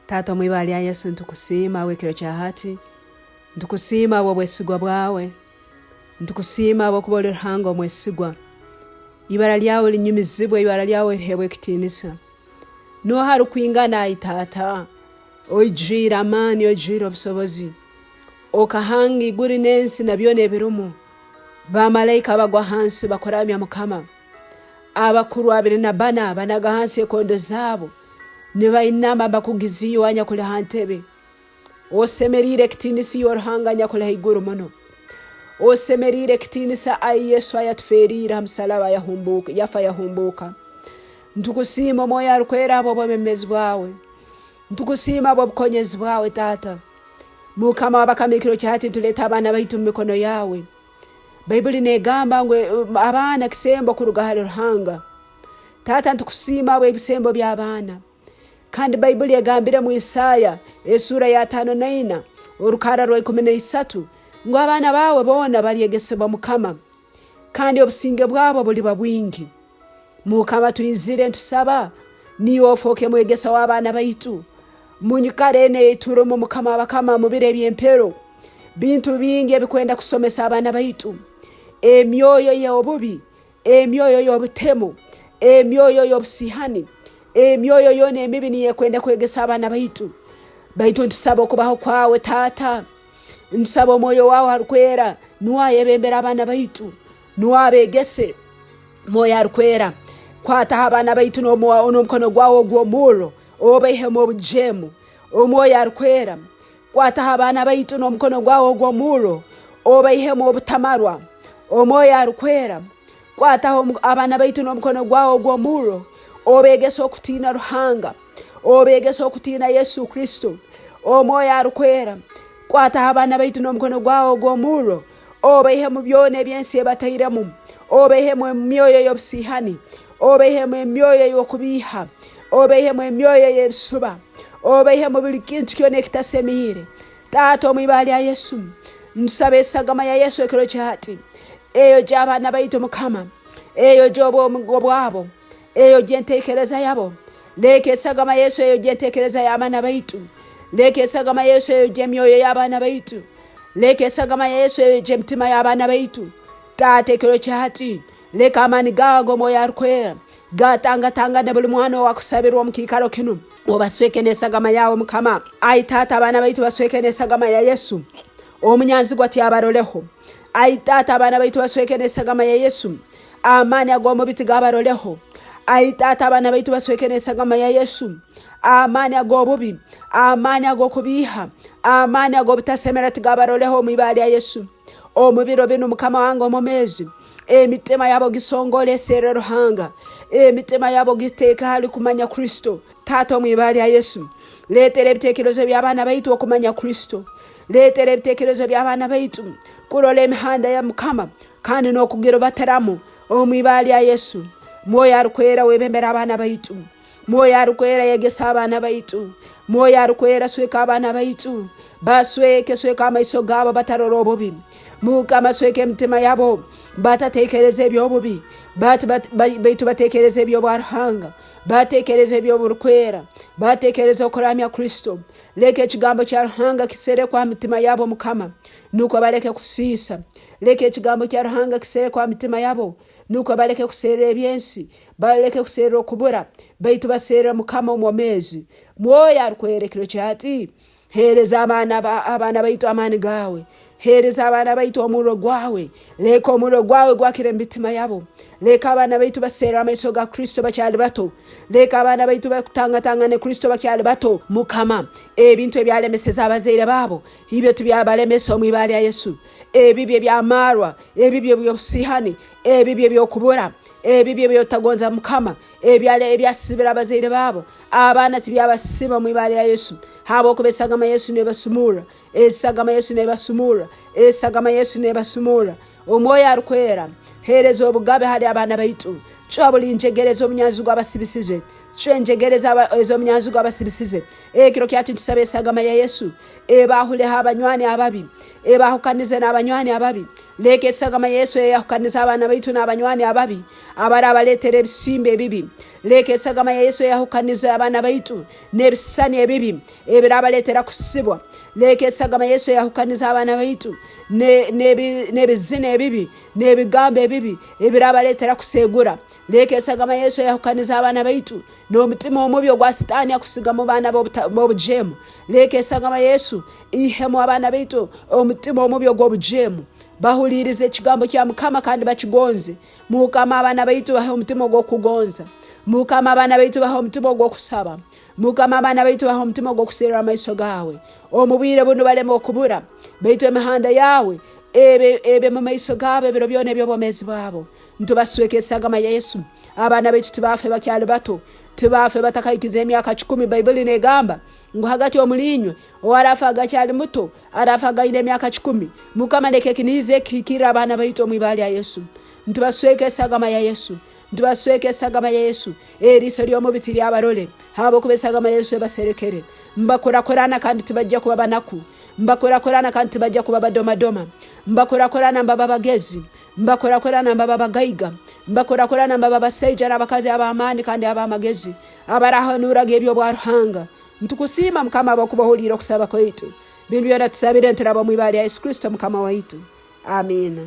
Taata omu ibara lya Yesu nitukusiima habw'ekiro kya hati. Nitukusiima habw'obwesigwa bwawe. Nitukusiima habwokuba oli Ruhanga omwesigwa. Ibara lyawe linyumizibwe, ibara lyawe liheebwe ekitiinisa. Nooha arukwingana ai Taata? Oijwire amaani, oijwire obusobozi. Okahanga iguru n'ensi na byona ebirumu. Bamalaika bagwa hansi bakuramya Mukama. Abakuru abiri na bbana banaga hansi ekondo zaabo, nibainama bakugiza iwe anyakuli ha ntebe. Osemeriire ekitiinisa iwe Ruhanga anyakuli haiguru muno. Osemeriire ekitiinisa ai Yesu ayatuferiire ha musalaba yahumbuuka, yafa yahumbuuka. Ntukusiima Omwoyo Arukwera habw'obwebembezi bwawe. Ntukusiima habw'obukonyezi bwawe Taata. Mukama w'abakama ekiro kya hati nituleeta abaana baitu mu mikono yawe. Baibuli negamba ngu abaana kisembo kuruga hali Ruhanga. Taata ntukusiima habw'ebisembo by'abaana. Kandi Baibuli egambire mu Isaya esuura ya 54 orukarra rwa 13 ngu abaana baawe boona balyegesebwa Mukama, kandi obusinge bwabo buliba bwingi. Mukama twizire ntusaba niiwe ofooke mwegesa w'abaana baitu munyikara enu eiturumu Mukama w'abakama mu biro eby'empero. Bintu bingi ebikwenda kusomesa abaana baitu, emyoyo y'obubi, emyoyo y'obutemu, emyoyo y'obusihani, emyoyo yoona emibi niyo ekwenda kwegesa abaana baitu. Baitu ntusaba okubaho kwawe Taata, ntusaba Omwoyo wawe Arukwera nuwe ayebembere abaana baitu, nuwe abegese. Mwoyo Arukwera, kwataho abaana baitu n'omukono gwawe ogw'omurro, obaihemu obujeemu. Omwoyo Arukwera, kwataho abaana baitu n'omukono gwawe ogw'omurro, obaihemu obutamarwa. Omwoyo Arukwera, kwataho abaana baitu n'omukono gwawe ogw'omurro, obeegese okutiina Ruhanga, obeegese okutiina Yesu Kristo. Omwoyo Arukwera, kwataho abaana baitu n'omukono gwawe ogw'omurro, obaihemu byona eby'ensi ebatairemu, obaihemu emyoyo y'obusiihani, obaihemu emyoyo ey'okubiiha, obaihemu emyoyo ey'ebisuba, obaihemu buli kintu kyona ekitasemiire. Taata, omu ibara lya Yesu, ntusaba esagama ya Yesu ekiro kya hati, eyogye abaana baitu Mukama, eyogye obwomugo bwabo, eyogye entekereza yabo. Leka esagama Yesu eyogye entekereza y'abaana baitu. Leka esagama Yesu eyogye emyoyo y'abaana baitu. Leka esagama ya Yesu eyogye emitima y'abaana baitu. Taata, ekiro kya hati, leka amaani gaawe ag'Omwoyo Arukwera gatangatangane buli mwana owakusabirwa omu kiikaro kinu. Obasweke n'esagama yawe Mukama. Ai Taata, abaana baitu basweke n'esagama ya Yesu. Omunyanzigwa tiabaroleho. Ai Taata, abaana baitu basweke n'esagama ya Yesu. Amaani ag'omubi tigabaroleho. Ai Taata, abaana baitu basweke n'esagama ya Yesu. Amaani ag'obubi, amaani ag'okubiiha, amaani ag'obutasemera tigabaroleho omu ibara lya Yesu. Omu biro binu Mukama wange omwomeezi, emitima yabo gisongole eserre Ruhanga, emitima yabo giteeke hali kumanya Kristo. Taata, omu ibara lya Yesu, leetera ebiteekerezo by'abaana baitu okumanya Kristo. Leetera ebiteekerezo by'abaana baitu kurora emihanda ya Mukama kandi n'okugirubatiramu omu ibara lya Yesu. Mwoyo Arukwera, webembere abaana baitu. Mwoyo Arukwera, yegesa abaana baitu. Mwoyo Arukwera, sweka abaana baitu. Basweke, sweka amaiso gaabo batarora obubi. Mukama, sweka emitima yabo batatekereza eby'obubi, baitu batekereza eby'obwa Ruhanga, batekereza eby'oburukwera, batekereza okuramya Kristo. Leka ekigambo kya Ruhanga kiserekwe ha mitima yabo Mukama, nukwo baleke kusiisa. Leka ekigambo kya Ruhanga kiserekwe ha mitima yabo, nukwo baleke kuserra eby'ensi, baleke kuserra okubura, baitu baserre Mukama omwomeezi. Mwoyo Arukwera, ekiro kya hati, heereza abaana baitu amaani gaawe. Heereza abaana baitu omurro gwawe. Leka omurro gwawe gwakire omu mitima yabo. Leka abaana baitu baserre amaiso ga Kristo bakyali bato. Leka abaana baitu bakutangatangane Kristo bakyali bato. Mukama, ebintu ebyalemeseze abazaire baabo, ibyo tibyabalemesa omu ibara lya Yesu. Ebibi eby'amaarwa, ebibi eby'obusiihani, ebibi eby'okubura, ebibi eby'otagonza Mukama, ebyasibire abazaire baabo, abaana tibyabasiba omu ibara lya Yesu. Habwokuba esagama Yesu nebasumurra, esagama Yesu nebasumurra, esagama Yesu nebasumurra. Omwoyo Arukwera, heereza obugabe hali abaana baitu. Cwa buli njegere ez'omunyanzigwa abasibisize. Cwa enjegere ez'omunyanzigwa abasibisize. Ekiro kyati ntusaba esagama ya Yesu ebahuleho abanywani ababi, ebahukanize n'abanywani ababi. Leka esagama ya Yesu eyahukanize abaana baitu n'abanywani ababi abarabaleetera ebisimbo ebibi. Leka esagama ya Yesu eyahukanize abaana baitu n'ebisisani ebibi ebirabaleetera kusibwa. Leka esagama ya Yesu eyahukanize abaana baitu n'ebizina ebibi n'ebigambo ebibi ebirabaleetera kuseegura. Leka esagama ya Yesu eyahukanize abaana baitu n'omutima omubi ogwa Sitaani akusiga mu baana b'obujeemu. Leka esagama ya Yesu ihemu abaana baitu omutima omubi ogw'obujeemu. Bahuliirize ekigambo kya Mukama kandi bakigonze. Mukama abaana baitu bahe omutima ogw'okugonza. Mukama abaana baitu bahe omutima ogw'okusaba. Mukama abaana baitu bahe omutima ogw'okuserra amaiso gaawe. Omu bwire bunu baleme okubura, baitu emihanda yaawe ebe ebe mu maiso gaabo ebiro byona eby'obwomeezi bwabo. Ntubasweka esagama ya Yesu. Abaana baitu tibaafe bakyali bato, tibaafe batakahikize emyaka kikumi. Baibuli negamba ngu hagati omuliinywe owarafa agakyali muto arafa againe emyaka kikumi. Mukama leka ekinihiza ekihikirre abaana baitu omu ibara lya Yesu. Ntubasweka esagama ya Yesu. Ntubasweka esagama ya Yesu. Eriiso ly'omubi tiryabarole, habwokuba esagama ya Yesu ebaserekere. Mbakurakurana kandi tibajja kuba banaku. Mbakurakurana kandi tibajja kuba badomadoma. Mbakurakurana mbaba bagezi. Mbakurakurana mbaba bagaiga. Mbakurakurana mbaba basaija n'abakazi ab'amaani kandi ab'amagezi, abarahanuraga eby'obwa Ruhanga. Ntukusiima Mukama habwokuba ohuliire okusaba kwaitu. Binu byona tusabire nturaba omu ibara lya Yesu Kristo Mukama waitu. Amiina.